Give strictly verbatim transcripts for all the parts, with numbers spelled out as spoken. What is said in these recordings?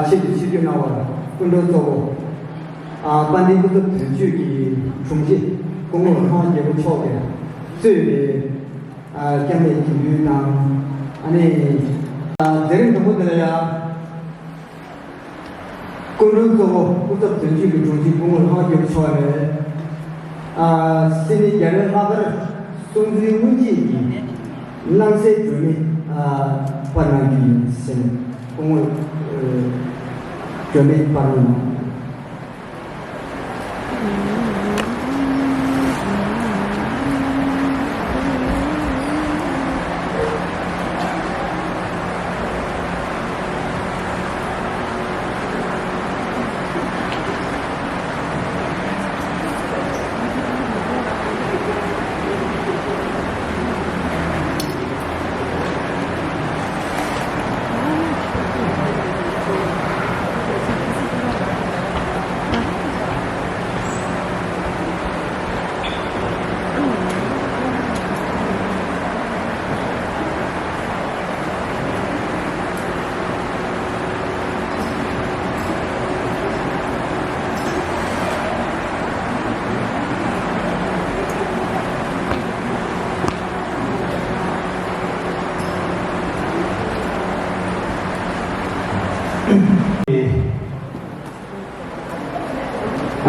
ཆེད་དུ་ཆིབས་བསྒྱུར་གནང་བར་སྐུ་མགྲོན་གཙོ་བོ། ཨ། དཔལ་ལྡན་སྐུ་ཚབ་དོན་གཅོད་ཀྱི་དྲུང་ཆེ་སྐུ་ངོ་ལྷ་དབང་རྒྱལ་པོ་མཆོག་གིས་གཙོས་པའི། ཨ། སྐྱབས་གནས་དགེ་འདུན་དང་། ཨ་ནི། ཨ། མཛད་རིམ་དང་པོ་དེ་ལ་ཡང་། སྐུ་མགྲོན་གཙོ་བོ་སྐུ་ཚབ་དོན་གཅོད་ཀྱི་དྲུང་ཆེ་སྐུ་ངོ་ལྷ་དབང་རྒྱལ་པོ་མཆོག་ནས། ཨ། སིད་ནི་རྒྱ་རི་ལྷག་དཀར་སྲོང་བཙན་དབུ་འབྱེད་ཀྱི་སྣང་གསལ་སྒྲོན་མེ། ཨ། པར་གནང་རྒྱུ་ཡིན་ཟེར་ནས་སྐུ་ངོ། ཨ། སྒྲོན་མེ་པར་གནང་།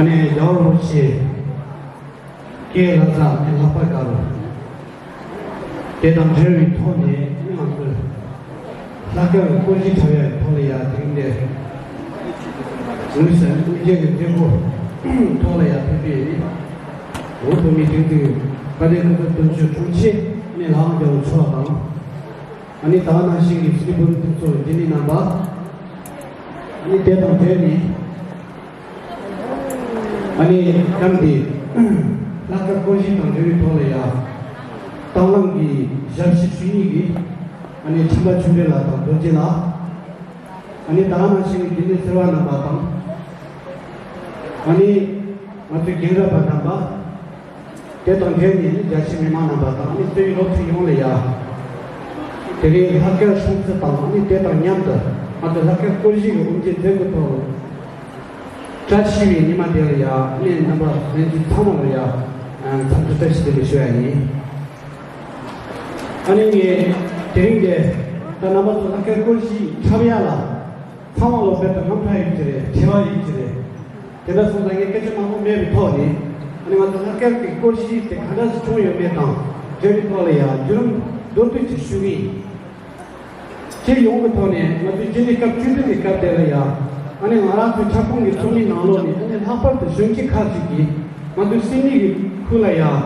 ཨ་ནི་རྒྱལ་བ་རིན་པོ་ཆེ། ཀྱེ་ལྷ་ས་ནས་ལྷག་པར་དགའ་རོགས། དེ་དང་འབྲེལ་བའི་ཐོག་ནས་ང་ཚོས་ལྷག་དཀར་གྱི་སྐོར་གཞས་འཁྲབ་ཡག་གི་ཐོག་ལ་ཡ་དེ་རིང་འདིར་ངོས་ཟིན་དབུ་འབྱེད་ཀྱི་མཛད་སྒོ་ཐོག་ལ་ཡ་ཕེབས་པའི་འོས་བུད་མེད་སྒྲིག་འཛུགས་དཔལ་ལྡན་སྐུ་ཚབ་དོན་གཅོད་དྲུང་ཆེ་ནས་ལྷ་དབང་རྒྱལ་པོ་མཆོག་དང་། ཨ་ནི་ད་ག་ནང་བཞིན་གྱི་སྲིད་བློན་དེ་ཚོ་རྒྱུན་ལས་རྣམ་པ། ཨ་ནི་དེ་དང་འབྲེལ་ནས། ཨ་ནི་སྐབས་འདིའི་ལྷག་དཀར་སྐོར་གཞས་དང་འབྲེལ་བའི་ཐོག་ལ་ཡ། དང་བླངས་ཀྱི་ཞབས་ཕྱི་ཞུ་མཁན་གྱི། ཨ་ནི་ཁྲིམས་པ་ཆོས་འཕེལ་ལགས་དང་རྡོ་རྗེ་ལགས། ཨ་ནི་ད་ག་ནང་བཞིན་གྱི་རྒྱུན་ལས་ཟུར་པ་རྣམ་པ་དང་། ཨ་ནི་ང་ཚོའི་རྒན་རབས་པ་རྣམ་པ། དེ་དང་འབྲེལ་ནས་ནི་རྒྱ་ཆེའི་མི་མང་རྣམ་པ་དང་ནི་བོད་ཡིག་སློབ་ཕྲུག་ཡོངས་ལ་ཡ། དེ་རིང་ལྷག་དཀར་སྲུང་བརྩི་དང་ནི་དེ་དང་མཉམ་དུ་ང་ཚོ་ལྷག་དཀར་སྐོར་གཞས་ཀྱི་དབུ་འབྱེད་མཛད་སྒོའི་ཐོག་བཀྲ་ཤིས་པའི་ཉི་མ་དེ་ལ་ཡ་ནི་རྣམ་པ་ལྷན་རྒྱས་ཚང་མ་ལ་ཡ་འཚམས་འདྲི་བཀྲ་ཤིས་བདེ་ལེགས་ཞུ་ཡ་ཡིན། ཨ་ནི་ངས་དེ་རིང་འདིར་ད་རྣམ་པ་ཚོ་ལྷག་དཀར་སྐོར་གཞས་འཁྲབ་ཡ་ལ། ཚང་མ་ལོ་བོད་དུ་རྔམ་ཁྲ་ཡོད་ཀྱི་རེད། བྲེལ་བ་ཡོད་ཀྱི་རེད། དེ་འདྲ་སོང་ཙང་ངས་སྐད་ཆ་མང་པོ་མེད་པའི་ཐོག་ནས། ཨ་ནི་ང་ཚོ་ལྷག་དཀར་གྱི་སྐོར་གཞས་དེ་ག་འདྲ་ཞིག་བྱུང་ཡོད་མེད་དང་འབྲེལ་བའི་ཐོག་ལ་ཡང་བརྒྱུད་རིམ་མདོར་བསྡུས་ཀྱིས་ཞུ་གི་ཡིན། སྤྱི་ཡོངས་ཀྱི་ཐོག་ནས་ང་ཚོའི་རྒྱུན་ལས་སྐབས་བཅུ་བདུན་གྱི་སྐབས་དེ་ལ་ཡང་། ཨ་ནི་ང་རང་ཚོའི་ཁྱབ་ཁོངས་ཀྱི་ཚོགས་མིའི་ནང་ལོགས་ནས་ཨ་ནི་ལྷག་པར་དུ་གཞོན་སྐྱེས་ཁག་ཅིག་གིས་ང་ཚོའི་སིད་ནི་གི་ཁུལ་ལ་ཡང་།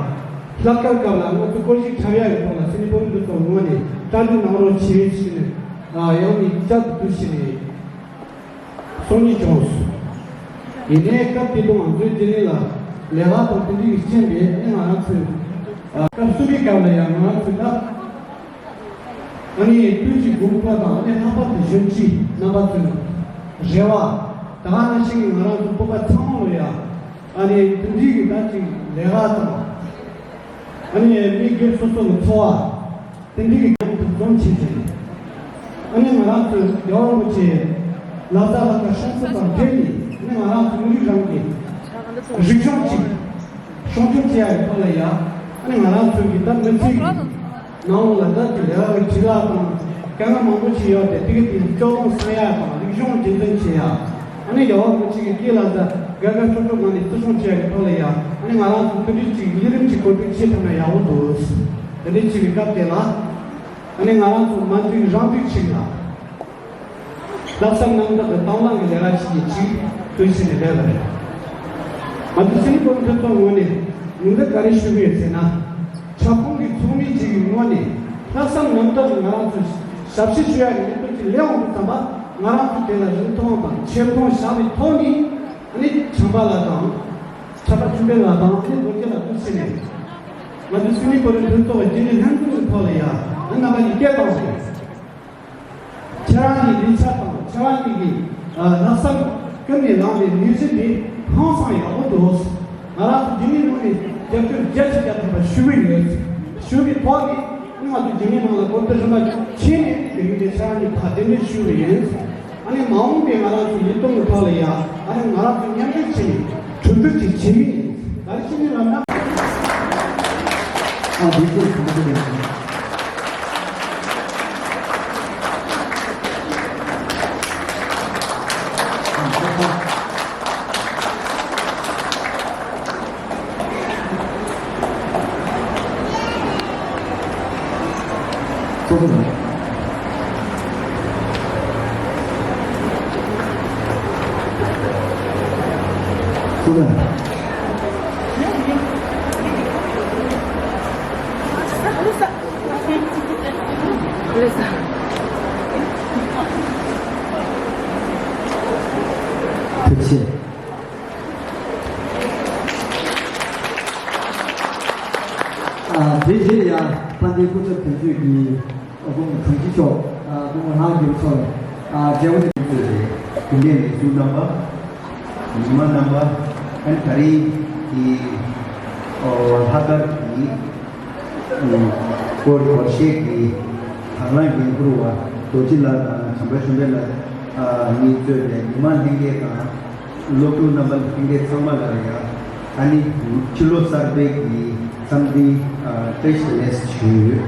ལྷག་དཀར་སྐབས་ལ་ང་ཚོ་སྐོར་གཞས་འཁྲབ་ཡག་གི་ཐོག་ལ་སིད་ནི་བོད་རིགས་འདུ་ཚོགས་ངོས་ནས་བཀྲ་མདུན་གནང་རོགས་བྱེད་ཞེས་ནས། ཡང་ནས་བསྐྱར་དུ་ཞུས་ནས་གསུང་ཉན་བྱུང་སོང་། ཡིན་ནའི་སྐབས་དེ་དུས་ང་ཚོའི་རྒྱུན་ལས་ལ་ལས་ཀ་དང་དེ་འདྲའི་རྐྱེན་པས་ཨ་ནི་ང་རང་ཚོའི་སྐབས་གསུམ་པའི་སྐབས་ལ་ཡང་ང་རང་ཚོའི་ད་ཨ་ནི་དུས་ཀྱི་དགོངས་པ་དང་ཨ་ནི་ལྷག་པར་དུ་གཞོན་སྐྱེས་རྣམ་པ་ཚོའི་རེ་བ་ད་ག་ནང་བཞིན་གྱི་ང་རང་ཚོ་བོད་པ་ཚང་མ་ལ་ཡང་ཨ་ནི་དེ་འདྲའི་གི་ད་ཅིག་ལས་ཀ་དང་ཨ་ནི་མི་སྒེར་སོ་སོ་གི་འཚོ་བ། དེ་འདྲའི་གི་ཡོང་དུ་འཛོམས་བྱས་ཏེ། ཨ་ནི་ང་རང་ཚོའི་རྒྱལ་བ་རིན་པོ་ཆེ་ལ་དྭགས་ལྷ་ཁང་སྲུང་བརྩི་དང་འབྲེལ་ནས་ཨ་ནི་ང་རང་ཚོ་མི་རིགས་རང་གི་རིག་གཞུང་གཅིག་སྲུང་སྐྱོབ་བྱེད་ཡག་གི་ཐོག་ལ་ཡ། ཨ་ནི་ང་རང་ཚོའི་གི་ད་མི་ཚེ་གི་ནང་ལོགས་ལ་ད་དེ་ལས་ཀ་གི་བྱེད་ལས་དང་དཀའ་ངལ་མང་པོ་ཞིག་ཡོད་དེ་དེ་གི་དེ་སྐྱོ་གདུང་སེལ་ཡག་དང་རིག་གཞུང་རྒྱུན་འཛིན་བྱེད་ཡག་ཨ་ནི་རྒྱལ་བ་རིན་པོ་ཆེ་གི་སྐྱེས་ལ་ད་དགའ་དགའ་སྤྲོ་སྤྲོ་ངང་ནས་བརྩི་སྲུང་བྱེད་ཡག་གི་ཐོག་ལ་ཡ། ཨ་ནི་ང་རང་ཚོ་དེ་འདྲའི་ཅིག་ལས་རིམ་ཅིག་གོ་སྒྲིག་བྱེད་ཐུབ་ན་ཡག་པོ་འདུག་དེ་འདྲའི་ཅིག་གི་སྐབས་དེ་ལ། ཨ་ནི་ང་རང་ཚོ་མ་འགྲིག་རང་འགྲིག་ཅིག་ལ། ལྷག་བསམ་རྣམ་དག་གི་དང་བླངས་ཀྱི་ལས་ཀ་ཞིག་གི་ཅིག་ཐུགས་བཞེས་ནས་སླེབས་པ་རེད། ང་ཚོ་སིད་ནི་བོད་རིགས་འདུ་ཚོགས་ངོས་ནས་ཉིན་འདི་ག་རེ་ཞུ་གི་ཡོད་ཟེར་ན། ཁྱབ་ཁོངས་ཀྱི་ཚོགས་མི་ཅིག་གི་ངོས་ནས་ལྷག་བསམ་རྣམ་དག་གིས་ང་རང་ཚོ་ཞབས་ཕྱི་ཞུ་ཡག་གི་གནད་དོན་ཅིག་སླེབས་འོང་དུས་ཙམ་པ་ང་རང་ཚོ་དེ་ལ་རིན་ཐང་དང་ཆེ་མཐོང་བཞག་པའི་ཐོག་ནས་ཨ་ནི་བྱམས་པ་ལགས་དང་། ཆབ་པ་ཆུ་འཕེལ་ལགས་དང་ཨ་ནི་རྡོ་རྗེ་ལགས་ཐུགས་རྗེ་ཆེ་ནས། ང་ཚོ་སིད་ནི་བོད་རིགས་མཐུན་ཚོགས་ཀྱི་རྒྱུན་ལས་ལྷན་ཚོགས་ཀྱི་ཐོག་ལ་ཡ་ཨ་ནི་རྣམ་པ་གཉིས་སྐད་བཏང་སོང་། ཁྱེད་རང་གཉིས་ལས་འཆར་དང་ཁྱེད་རང་གཉིས་ཀྱི་ལྷག་བསམ་ཀུན་ནས་ལངས་པའི་ནུས་ཤུགས་དེ་ཧང་སང་ཡག་པོ་འདུག་ང་རང་ཚོ་རྒྱུན་ལས་ངོས་ནས་རྒྱབ་སྐྱོར་རྒྱ་ཆེ་རྒྱ་ཐོན་པ་ཞུ་གི་ཡོད། ཞུ་བའི་ཐོག་ནས་ང་ཚོ་རྒྱུན་ལས་ནང་ལ་གོ་བསྡུར་རིམ་པ་བྱས་ནས་དེ་རིང་འདི་ཁྱེད་རང་གཉིས་ཕར་གདན་འདྲེན་ཞུ་གི་ཡིན། ཨ་ནི་མ་འོངས་པའི། ང་རང་ཚོ་ཡིད་གཏོང་གི་ཐོག་ལ་ཡ། ཨ་ནི་ང་རང་ཚོ་མཉམ་འབྲེལ་བྱས་ནས་གྲོས་བསྡུར་ཅིག་བྱེད་ཀྱི་ཡིན། ད་ཕྱི་ནས་ལབ་ན། ཨ་དེ་ཚོ་གང་དུ་ཡིན། ཐུགས་རྗེ་ཆེ། ཨ་དེ་རྗེས་ཡང་དཔལ་ལྡན་སྐུ་ཚབ་དོན་གཅོད་ཀྱིས་ཨ་སྐུ་ངོ་དྲུང་ཆེ་མཆོག་ཨ་སྐུ་ངོ་ལྷག་རྒྱལ་མཆོག་ལ་ཨ་མཇལ་བ་དེ་གཙོས་པའི་རྒྱུན་ལས་ལས་ཟུར་རྣམ་པ། ཉི་མ་རྣམ་པ། ཨ་ནི་ད་རེས་ཀྱི་ཨོ་ལྷག་དཀར་གྱི་སྐོར་སྒོར་གཞས་ཀྱི་དང་བླངས་འགན་འཁུར་བ་རྡོ་རྗེ་ལགས་དང་བྱམས་པ་ཆོས་འཕེལ་ལགས་ཨ་གཉིས་གཙོས་པའི་ཉི་མ་ལྷན་རྒྱས་དང་། སློབ་ཕྲུག་རྣམ་པ་ལྷན་རྒྱས་ཚང་མ་ལ་ཡང་ཨ་ནི་ཕྱི་ལོ་གསར་པའི་གི་འཚམས་འདྲི་ཨ་བཀྲ་ཤིས་བདེ་ལེགས་ཞུ་ཡོད།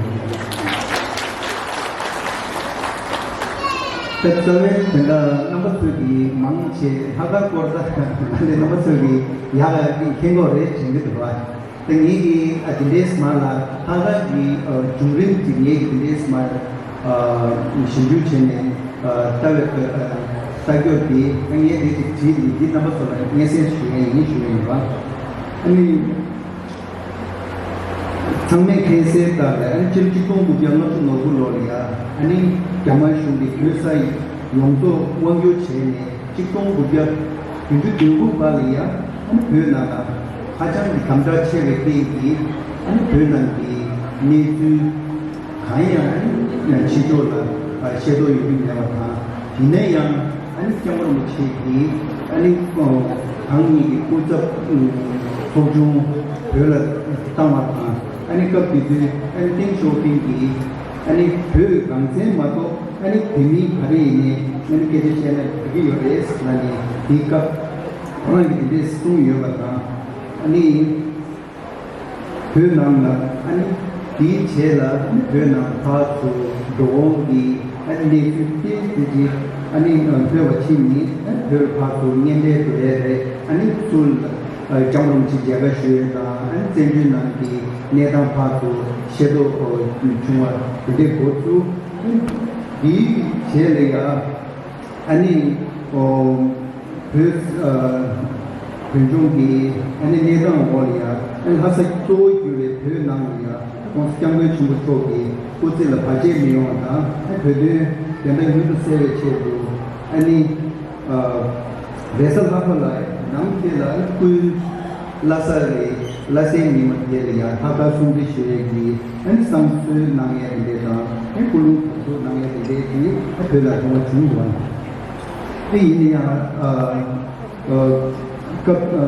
ད་རྩ་བའི་དེ་འདྲ་རྣམ་པ་ཚོས་ཀྱི་མང་ཆེ་ལྷག་དཀར་སྐོར་ད་ང་ཚོའི་རྣམ་པ་ཚོས་ཀྱི་ཡག་ཡག་གི་མཁྱེན་གྱི་རེད་དྲན་གྱི་འདུག་བ། ད་ངེད་ཀྱིས་ཨ་དེ་འདྲའི་མ་ལ་ལྷག་དཀར་གྱི་ཨ་བྱུང་རིམ་གྱི་ངེད་ཀྱིས་དེ་འདྲའི་མ་ཨ་ཞིབ་འཇུག་བྱས་ནས་ཨ་ལྟ་བའི་ཨ་ལྟ་སྐྱོར་དེ་ངས་དེ་ཅིག་བྲིས་ནས་འདི་རྣམ་པ་ཚོ་ལ་སྙན་སེང་ཞུ་ཡས་ཡིན་ཞུ་ཡས་ཡིན་པ། ཨ་ནི་ཚང་མས་མཁྱེན་གསལ་ལྟར་ཨ་ནི་ཕྱི་ལོ་ཆིག་སྟོང་དགུ་བརྒྱ་ལྔ་བཅུ་ང་དགུ་ལོ་ལ་ཡ་ཨ་ནི་རྒྱ་དམར་གཞུང་གིས་བོད་ས་ཡི་ཡོངས་རྫོགས་དབང་སྒྱུར་བྱས་ནས། ཆིག་སྟོང་དགུ་བརྒྱ་བདུན་ཅུ་དོན་དགུ་བར་ལ་ཡང་ཨ་ནི་བོད་ནང་ལ་ཧ་ཅང་གི་དམ་དྲག་ཆེ་བའི་རྐྱེན་གྱིས་ཨ་ནི་བོད་ནང་གི་གནས་ཚུལ་གང་ཡང་ཨ་ནི་ཕྱི་ཕྱོགས་ལ་ཤེས་རྟོགས་ཡོང་གི་མེད་པ་དང་། ཡིན་ན་ཡང་ཨ་ནི་སྐྱབས་མགོན་རིན་པོ་ཆེ་གིས་ཨ་ནི་གང་ཉིད་ཀྱི་སྐུ་ཚབ་ཚོགས་ཆུང་བོད་ལ་བཏང་བ་དང་། ཨ་ནི་སྐབས་དེ་དུས་ཨ་ནི་ཏེང་ཞའོ་ཕིང་གིས་ཨ་ནི་བོད་རང་བཙན་མ་གཏོགས། ཨ་ནི་དེ་མིན་ག་རེ་ཡིན་ནའི་ཨ་ནི་སྐད་ཆ་བཤད་ན་འགྲིག་གི་ཡོད་རེད་ལབ་ནས་དེའི་སྐབས་ཁོ་རང་གིས་དེ་འདྲས་གསུངས་ཡོད་པ་དང་། ཨ་ནི་བོད་ནང་ལ་ཨ་ནི་དེའི་རྗེས་ལ་ཨ་ནི་བོད་ནང་ཕར་ཚུར་འགྲོ་འོང་གི་ཨ་ནི་གནས་ཚུལ་ཏིལ་ཏིལ་ཅིག་ཨ་ནི་ལྷོད་པ་ཕྱིན་ནས་ཨ་ནི་བོད་ཕར་ཚུར་གཉེན་འབྲེལ་དེ་རེད་རེད། ཨ་ནི་ཚུར་ལ་ཨ་སྐྱབས་མགོན་རིན་པོ་ཆེ་མཇལ་ཁ་ཞུ་ཡས་དང་། ཨ་ནི་བཙན་བྱོལ་ནང་གི་གནས་སྟངས་ཕར་ཚུར་ཤེས་རྟོགས་བྱུང་བ་དེ་འདྲའི་འགོ་བཙུགས། འདིའི་རྗེས་ལ་ཡང་ཨ་ནི་ཨོ་བོད་ཨ་བོད་ལྗོངས་ཀྱི་ཨ་ནི་གནས་སྟངས་འོག་ལ་ཡང་ཨ་ནི་ལྷ་ས་གཙོ་བོ་གྱུར་བའི་བོད་ནང་ལ་ཡང་༸གོང་ས་༸སྐྱབས་མགོན་ཆེན་པོ་མཆོག་གི་སྐུ་ཚེ་ལ་བར་ཆད་མི་ཡོང་བ་དང་། ཨ་ནི་བོད་དོན་བདེན་མཐའ་མྱུར་དུ་གསལ་བའི་ཆེད་དུ་ཨ་ནི་ཨ་རེས་གཟའ་ལྷག་པ་ལ་ནམ་དེ་ལ་ཨ་ནི་སྐུའི་བླ་གཟའ་རེད། བླ་གཟའི་ཉི་མ་དེ་ལ་ཡང་ལྷག་དཀར་སྲུང་བརྩི་ཞུ་ཡས་ཀྱི་ཨ་ནི་བསང་གསོལ་གནང་ཡས་དེ་འདྲས་དང་། ཨ་ནི་སྐུ་རླུང་དར་ཚུགས་གནང་ཡས་དེ་འདྲས་ཀྱིས་ཨ་བོད་ལ་དགོངས་པ་བྱུང་འདུག་ཨ། དེ་ཡིན་ན་ཡང་ཨ་ཨ་སྐབས་ཨ་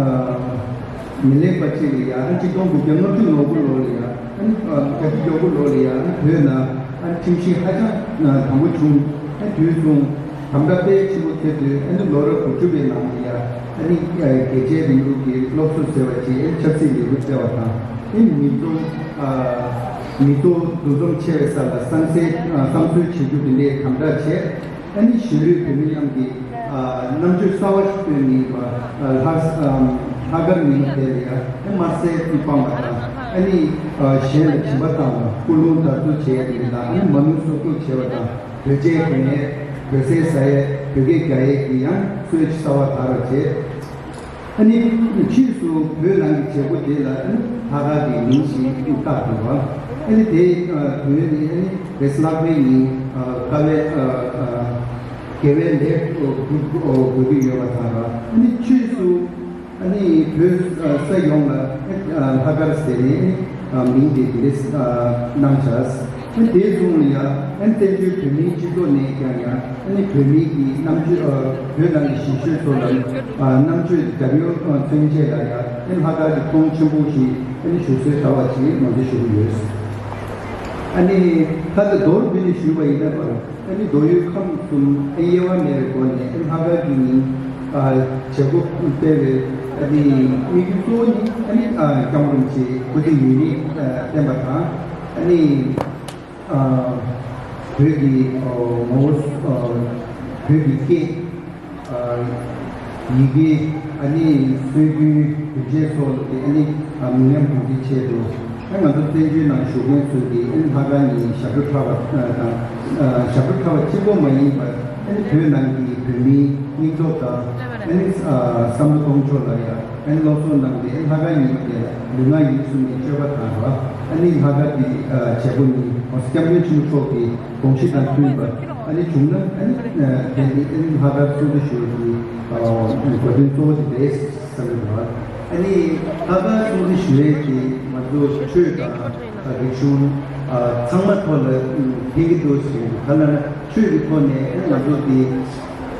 མི་ལེགས་པ་ཅིག་ལ་ཡང་ཨ་ཆིག་སྟོང་དགུ་བརྒྱ་ལྔ་བཅུ་ང་དགུ་ལོ་ལ་ཡང་ཨ་ནི་ཨ་ལྔ་བཅུ་ང་དགུ་ལོ་ལ་ཡང་ཨ་ནི་བོད་ནང་ཨ་ནི་ཁྲིམས་གཞི་ཧ་ཅང་དམ་པོ་བྱུང་། ཨ་ནི་དུས་མཚུངས། དམ་དྲག་དཔེ་ཆེན་པོ་ཐེབས་དུས་ཨ་ནི་ལོ་རབས་དགུ་བཅུ་པའི་ནང་ལ་ཡ་ཨ་ནི་རྒྱལ་གཅེས་རིང་ལུགས་ཀྱི་སློབ་གསོ་ཟེར་བ་ཅིག་ཨ་ནི་ཆབ་སྲིད་ལས་འགུལ་སྤེལ་བ་དང་། ཨ་ནི་མི་འཛོམས་ཨ་མི་ཚོགས་འདུ་འཛོམས་ཆེ་བའི་ས་ལ་བསང་གསོལ་ཨ་བསང་གསོལ་བྱེད་རྒྱུ་དེ་འདྲའི་དམ་དྲག་བྱས། ཨ་ནི་གཞིས་ལུས་བོད་མི་རྣམས་ཀྱིས་ཨ་རྣམ་དཔྱོད་གསར་བ་ཞིག་བཏོན་ནས་ཨ་ལྷ་ཨ་ལྷག་དཀར་ཉིན་མོ་དེ་ལ་ཡ་ཨ་ནི་དམར་གསོད་སྤངས་པ་དང་། ཨ་ནི་ཨ་གཞན་ལ་སྦྱིན་པ་བཏང་བ། སྐུ་རླུང་དར་ཚུགས་བྱས་ཡ་དེ་འདྲ་དང་། ཨ་ནི་མ་ནུ་སྲོག་སྐྱོབ་བྱས་པ་དང་། བོད་ཆས་གོན་ཡས། བོད་ཟས་ཟ་ཡས། བོད་སྐད་རྒྱག་ཡས་ཀྱི་ཡང་སྲོལ་གསར་བ་དར་བ་བྱས། ཨ་ནི་ཕྱིས་སུ་བོད་ནང་གི་བྱེད་སྒོ་དེ་ལ་ཨ་ནི་ལྷག་དཀར་གྱི་མིང་ཞིག་བཏགས་འདུག་བ། ཨ་ནི་དེ་དོན་ནི་ཨ་ནི་རེས་གཟའ་ལྷག་པའི་ཉིན་དཀའ་བའི་དགེ་བའི་ལས་དགོས་ཀྱི་ཡོད་པ་དང་། ཨ་ནི་ཕྱིས་སུ། ཨ་ནི་བོད་ས་ཡོངས་ལ་ལྷག་དཀར་ཟེར་ནས་མིང་དེ་དེ་འདྲས་གནང་བྱས། ཨ་ནི་དེ་མཚུངས་ལ་ཡང་ཨ་ནི་བཙན་བྱོལ་བོད་མིའི་སྤྱི་ཚོགས་ནས་ཀྱང་ཡང་ཨ་ནི་བོད་མིའི་གི་རྣམ་དཔྱོད་བོད་ནང་གི་གཞིས་བྱེས་ཚོ་ལ་རྣམ་དཔྱོད་རྒྱབ་ཡོལ་མཚོན་ཆེད་ལ་ཡང་ཨ་ནི་ལྷག་དཀར་གྱི་མཐོང་ཆེན་པོ་ཞིག་ཨ་ནི་ཞུ་སྲོལ་དར་བ་ཅིག་ང་ཚོས་ཞུ་གི་ཡོད། ཨ་ནི་ཁ་ཚ་མདོར་བསྡུས་ནས་ཞུས་པ་ཡིན་ན། ཨ་ནི་མདོ་དབུས་ཁམས་གསུམ་ཨ་དབྱེ་བ་མེད་པའི་སྒོ་ནས་ཨ་ནི་ལྷག་དཀར་གྱི་ཉིན་ཨ་བྱེད་སྒོ་སྤེལ་བའི་ཨ་ནི་དམིགས་ཡུལ་གཙོ་བོ་ནི་ཨ་ནི་ཨ་སྐྱབས་མགོན་རིན་པོ་ཆེ་སྐུ་ཚེ་ཡུན་རིང་ཨ་བརྟན་པ་དང་ཨ་ནི་ཨ་བོད་ཀྱི་ཨ་ངོ་བོ་ཨ་བོད་ཀྱི་སྐད། ཡི་གེ། ཨ་ནི་སྲོལ་རྒྱུན་རྒྱུན་ཆད་སོགས་ཀྱི་ཨ་ནི་མི་ཉམས་གོང་འཕེལ་ཆེད་དུ་ཨ་ང་ཚོ་བཙན་བྱོལ་ནང་བཞུགས་མཁན་ཚོས་ཀྱི་ཨ་ནི་ལྷག་དཀར་ཉིན་ཞབས་བྲོ་འཁྲབ་པ་དང་ཞབས་བྲོ་འཁྲབ་པ་གཅིག་པོ་མ་ཡིན་པར་ཨ་ནི་བོད་ནང་གི་བོད་མིའི་སྙིང་སྟོབས་དང་ཨ་ནི་བསམ་བློ་གཏོང་ཕྱོགས་ལ་ཡང་ཨ་ནི་སློབ་གསོ་གནང་སྟེ་ལྷག་དཀར་ཉིན་དེ་ལ་ལུས་ངག་ཡིད་གསུམ་གྱི་སྤྱོད་པ་དང་ར་ཨ་ནི་ལྷག་དཀར་གྱི་བྱེད་སྒོ་ནི་༸གོང་ས་༸སྐྱབས་མགོན་ཆེན་པོ་མཆོག་གི་དགོངས་གཞི་དང་མཐུན་པར་ཨ་ནི་བྱུང་ན་ཨ་ནི་དེ་ནི་ཨ་ནི་ལྷག་དཀར་སྲུང་བརྩི་ཞུ་བའི་གོ་དོན་གཙོ་བོ་དེ་རེད་བསམ་གྱི་འདུག་ཨ་ནི་ལྷག་དཀར་སྲུང་བརྩི་ཞུ་ཡས་དེ་ང་ཚོ་ཆོས་དང་རིག་གཞུང་ཚང་མ་ཐོག་ལ་ཕན་གྱི་འདུག་ཟེར་ག་ལ་ན་ཆོས་ཀྱི་ཐོག་ནས་ཨ་ནི་ང་ཚོ་དེ་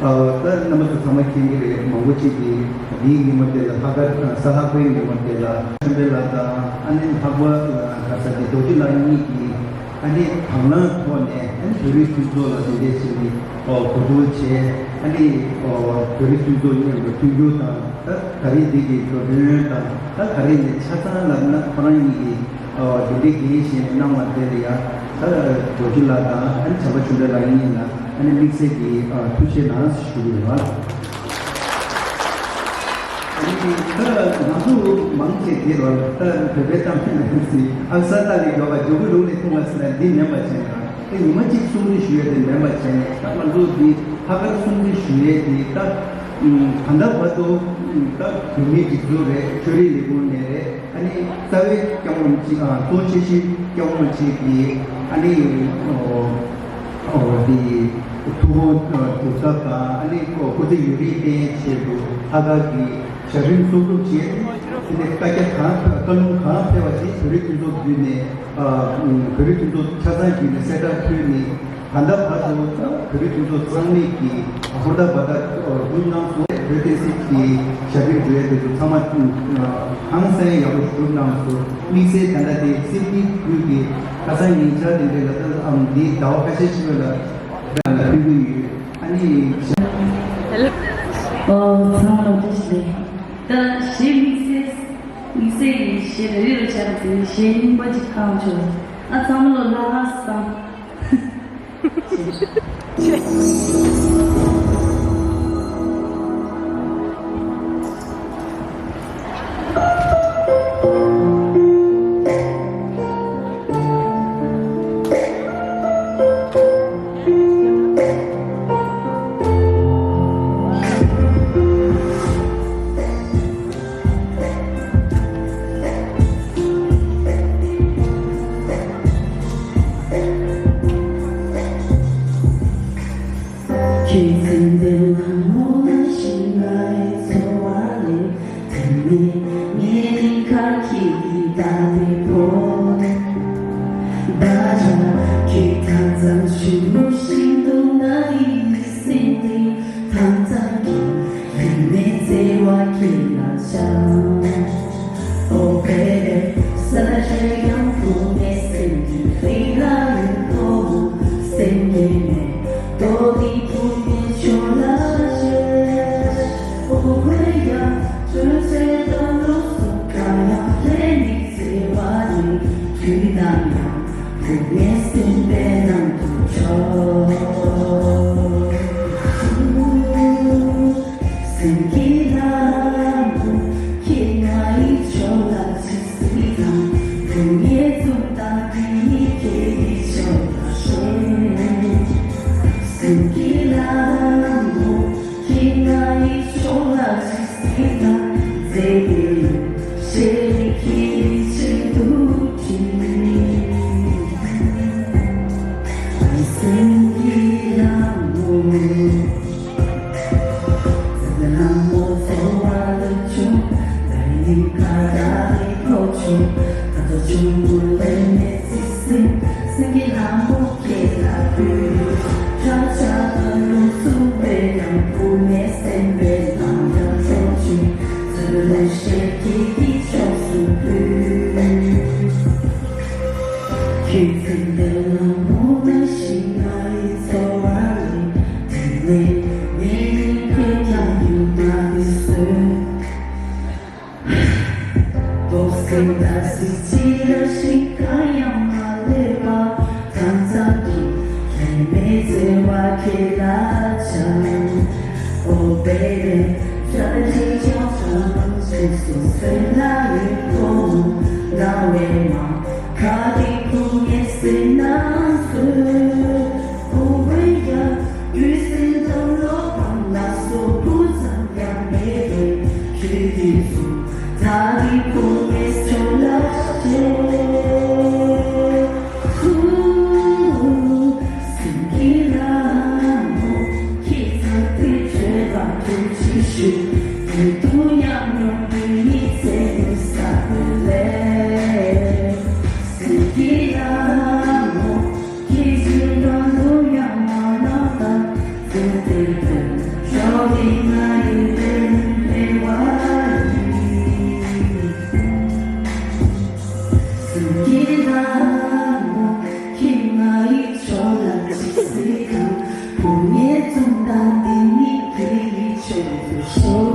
ད་རྣམ་པ་ཚོ་ཚང་མ་མཁྱེན་གྱི་རེད། མང་པོ་ཅིག་གིས་འདིའི་ཉིན་མོ་དེ་ལ་ལྷག་དཀར་གཟའ་ལྷག་པའི་ཉིན་མོ་དེ་ལ་ཆོས་འཕེལ་ལགས་དང་ཨ་ནི་ལྷག་པ་ག་ས་དེ་རྡོ་རྗེ་ལགས་གཉིས་ཀྱིས། ཨ་ནི་དང་བླངས་ཐོག་ནས་ཨ་ནི་བོད་རིགས་མཐུན་ཚོགས་ལ་དེ་འདྲས་བྱས་ནས་ཨོ་གོ་བསྡུར་བྱས། ཨ་ནི་ཨོ་བོད་རིགས་མཐུན་ཚོགས་མཉམ་དུ་མཐུན་འགྱུར་དང་ད་ག་རེ་འདི་གི་འགྲོ་གྲོན་དང་ད་ག་རེ་ནས་ཆ་ཚང་ལབ་ན་ཁོ་རང་གཉིས་ཀྱིས་ཨོ་དེ་འདྲས་འགན་བཞེས་གནང་བ་དེ་ལ་ཡང་ད་རྡོ་རྗེ་ལགས་དང་ཨ་ནི་བྱམས་པ་ཆོས་འཕེལ་ལགས་གཉིས་ལ་ཨ་ནི་དམིགས་བསལ་གྱི་ཨ་ཐུགས་རྗེ་གནང་ཞུ་གི་ཡོད། ད་ང་ཚོ་མང་ཆེ་དེ་རུ་ད་བོད་པའི་གཏམ་དཔེ་ནང་བཞིན་ཨ་གསར་རྟ་ལས་མགྱོགས་པ་མགྱོགས་པོ་ལུག་ལས་ཐུང་བ་ཟེར་ན་འདི་མིན་པ་བྱས་ནས་ད་ཉི་མ་གཅིག་སྲུང་བརྩི་ཞུ་ཡས་དེ་མིན་པ་བྱས་ནས་ད་ང་ཚོ་འདི་ལྷག་དཀར་སྲུང་བརྩི་ཞུ་ཡས་དེ་ད་ད་ལྟ་བར་དུ་ད་བོད་མིའི་སྒྲིག་འཛུགས་རེད། ཆོས་རིག་ལས་ཁུངས་ནས་རེད། ཨ་ནི་རྩ་བའི་སྐྱབས་མགོན་གཅིག་ཨ་གཙོ་ཆེ་ཤོས་སྐྱབས་མགོན་གཅིག་གིས་ཨ་ནི་ཨོ་ཨོ་དེ་ཐུགས་དགོངས་སྒྲུབ་ཐབས་དང་ཨ་ནི་ཨོ་སྐུ་ཚེ་ཡུན་རིང་བརྟན་ཆེད་དུ་ལྷག་དཀར་གྱི་ཞབས་རིམ་གསོག་སྒྲུབ་བྱས། དེ་ནས་བཀའ་རྒྱ་གང་ཕེབས་བཀའ་ལུང་གང་ཕེབས་པ་དེ་བོད་རིགས་མཐུན་ཚོགས་བརྒྱུད་ནས་ཨ་བོད་རིགས་མཐུན་ཚོགས་ཆ་ཚང་བརྒྱུད་ནས་གསལ་བསྒྲགས་ཕུལ་ནས། ད་ལྟ་བར་དུ་བོད་རིགས་མཐུན་ཚོགས་ཚང་མས་ཀྱིས་ཧུར་ཐག་འབད་ཐག་བསྒྲུབས་གནང་སོང་། བོད་བསྟན་སྲིད་ཀྱི་ཞབས་ཕྱི་འགྲོ་ཡས་དེ་ཚོ་ཚང་མ་ཧང་སང་ཡག་པོ་བསྒྲུབས་གནང་སོང་། དམིགས་བསལ་ད་ལྟ་དེ་སྲིད་སྤྱི་ཁུལ་གྱི་ཁ་སང་ཉིན་ཆར་དེ་འདྲའི་ལ་ད་ཨམ་འདིའི་ཟླ་བ་ཁ་ཤས་ཤིག་ལ་ད་ལ་ཕུལ་གྱི་ཡོད། ཨ་ནི། ཨོ་ཚང་མ་བཀྲ་ཤིས་བདེ་ལེགས། ད་གཞས་དམིགས་བསལ་དམིགས་བསལ་གྱི་གཞས་ལ་རི་རུ་ཆགས་ཟིན་གཞས་རྙིང་པ་ཅིག་ཁ་ཆོ། ཨ་ཚང་མ་ལོ་ལྷག་དཀར་བཟང་། ཁྱེད་ཚེ་འདི་ལ་མོ་ཞིག་ང་ཡི་འཚོ་བ་ལས། དེ་ནས་ངའི་རིང་ཁ་ཁྱེད་ཀྱི་ད་ལྟའི་ཕོ། ད་ཆ་ཁྱེད་ད་ཙམ་ཞིག་མུ་ཞིག་འདུག་ན་ཡིན་སེམས་འདི་ཐང་ཚང་གི་རིང་ནས་བརྩེ་བ་ཁྱེད་ལ་བྱ། ཨོ་བེ་བེ། ས་ལ་ཆེ་ཡང་བུ་མེད་སེམས་ཀྱི་རིག་ལ་ཡོད་དོ། སེམས་ཀྱི་མེད་དོ་འདི་བུ་མེད་ཆོ་ལ་ཆེ། ཨོ་བེ་ཡ། ཆོས་ཚེ་དང་ལོ་སུ་ག་ཡང་ལས་ནི་བརྩེ་བ་ནི་དུས་དང་ཡང་བུ་མེད་སེམས་པའི་ནང་དུ་ཆོ། སེམས་ཀྱི་ལམ་དུ་ཁྱེད་ང་ཡི་ཕྱོགས་ལ་ཅི་སྲིད་དང་དུ་ངེས་འཛུམ་དང་དུས་ཉིད་ཁྱེད་ཀྱི་ཕྱོགས་ལ་ཤོར། སེམས་ཀྱི་ལམ་དུ་ཁྱེད་ང་ཡི་ཕྱོགས་ལ་ཅི་སྲིད་དང་མཛེས་པའི་ཞལ་ནས་ཁྱེད་ཀྱི་ཆེད་དུ་བྲིས། སེམས་ཀྱི་ལམ་དུ། ཁྱེད་ཚེ་འདི་ལ་མོ་ནང་བཞིན་ང་ཡི་འཚོ་བ། ད་སྲིད་ཅི་ར་ཞིག་གང་ཡང་མ་ལས་པ། གང་ཙམ་གྱི་ལྷད་མེད་བརྩེ་བ་ཁྱེད་ལ་བྱ། Oh baby ཚ་གྲང་ཅང་ཅང་ཅེས་སོ་སེམས་ལ་ཡིད་ཐོང་ན་བའི་མ། ཁ་དེ་ཁུ་ངེ་སེ་ན་སུ། ཁུ་བའི་ཡ་དུས་སེ་དང་ལོ་བང་ལ་སོ་བུ་ཙམ་ཡང་མེད་པའི་ཁྱེད་དེ་སུ། ད་དེ་ཁུ་ངེ་སོ་ལ་ཅེ། ཁུ་སེམས་ཀྱི་ལ་མོ་ཁྱེད་ཚ་དེ་ཆོས་པ་དུ་ཅི་ཞུ། དུ་ཡང་ཡོང་དུ་ཡིད་ཚེ་ནི་ས་དུ་ལེ། སེམས་ཀྱི་ལ་མོ་ཁྱེད་ཀྱི་རང་དུ་ཡང་མ་ན་ད། ཚེ་དེ་དུ་ཞོག་གི་ང་ཡི་དེ་ནི་དེ་བ་ཡི། སེམས་ཀྱི་ལ་མོ་ཁྱེད་ང་ཡི་ཕྱོགས་ལ་ཅི་སྲིད་གང་། བུ་ངའི་ཙུམ་ད་འདི་ནི་ཁྱེད་ཡི་ཕྱོགས་སུ་ཤོག